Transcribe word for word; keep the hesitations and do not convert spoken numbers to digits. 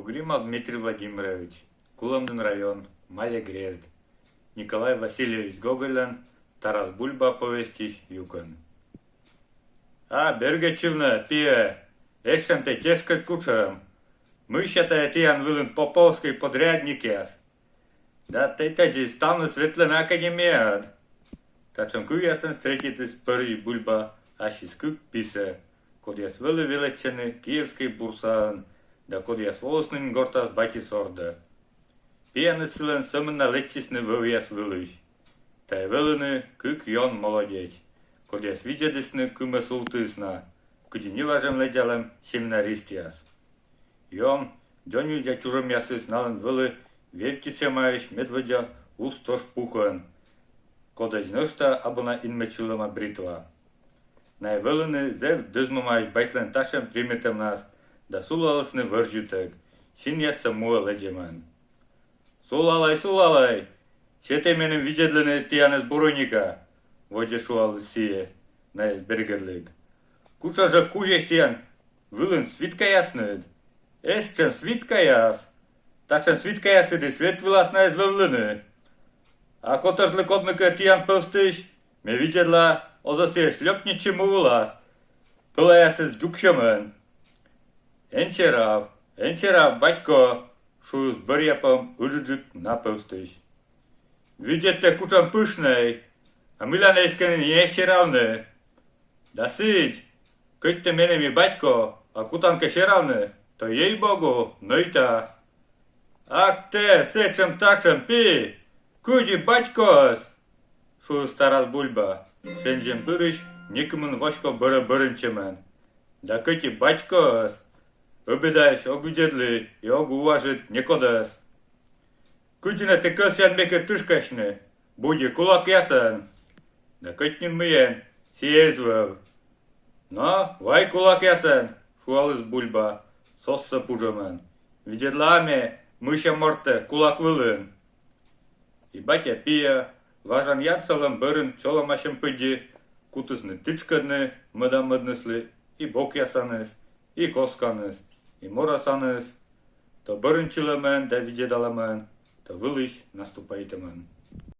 Угримов Дмитрий Владимирович, Кулӧмдін район, Малегрезд. Николай Васильевич Гогольлӧн «Тарас Бульба» повестьысь юкӧн. А бергӧдчывны, пиӧ, эстшӧм тэ тешкӧд кутшӧм. Мыйсяӧ тайӧ тіян вылын поповскӧй подрядникъяс? Да тэ тадзи ставныс ветлӧны академияӧд. Татшӧм кывъясӧн встретитіс пӧрысь Бульба ассьыс кык писӧ, кодъяс вӧлі велӧдчӧны Киевскӧй бурсаын да кодъяс воисны нин гортас батьыс ордӧ. Пияныс сылӧн сӧмын на лэччисны вӧвъяс вылысь. Тайӧ вӧліны кык ён молодеч, кодъяс видзӧдісны кымӧс ултыс на, кыдзи неважӧн лэдзалӧм семинаристъяс. Ён дзоньвидза чужӧмъясыс налӧн вӧлі вевттьӧсӧмаӧсь медводдза устож пукӧн, кодӧдз нӧшта абу на инмӧдчылӧма бритва. Найӧ вӧліны зэв дӧзмӧмаӧсь батьлӧн татшӧм примитӧмнас да сулалісны вӧрзьытӧг, синъяссӧ муӧ лэдзӧмӧн. Сулалӧй, сулалӧй! Сетӧй меным видзӧдлыны тіянӧс буруйника! — водзӧ шуаліс сійӧ найӧс бергӧдліг. — Кутшӧм жӧ кузьӧсь тіян вылын свиткаясныд? Эстшӧм свиткаяс! Татшӧм свиткаясыд и свет вылас на эз вӧвлыны. А котӧртлы кодны кӧ тіян пӧвстысь, ме видзӧдла, оз-ӧ сійӧ шлёпнитчы му вылас пӧлаясыс дзугсьӧмӧн. — Эн серав, эн серав, батько! — шуис бӧръя пӧм ыджыдджык на пӧвстысь. — Видзӧдтӧ, кутшӧм пышнӧй! А мыйла нӧ эськӧ нин эз серавны? — Да сідз, кӧть тэ меным и батько, а кутан кӧ серавны, то, ей-богу, нӧйта. — Ак тэ сэтшӧм-татшӧм пи! Кыдзи батькоӧс! — шуис Тарас Бульба, шензьӧм пырысь некымын воськов бӧрӧ бӧрыньтчӧмӧн. — Да кӧть и батькоӧс, ӧбедаысь ог видзӧдлы и ог уважит некодӧс. — Кыдзи нӧ тэ кӧсъян мекӧд тышкасьны? Буди кулакъясӧн. Да кӧть нин мыйӧн, сійӧ эз вӧв. — Но, вай кулакъясӧн! — шуаліс Бульба соссӧ пужӧмӧн. — Видзӧдла ме, мыйсяма морт тэ кулак вылын. И батьӧ-пиӧ важан янсалӧм бӧрын чолӧмасьӧм пыдди кутісны тытшкӧдны мӧда-мӧдныслы и бокъясаныс, и косканыс, и морасаныс, то бӧрыньтчылӧмӧн да видзӧдалӧмӧн, то вылысь наступайтӧмӧн.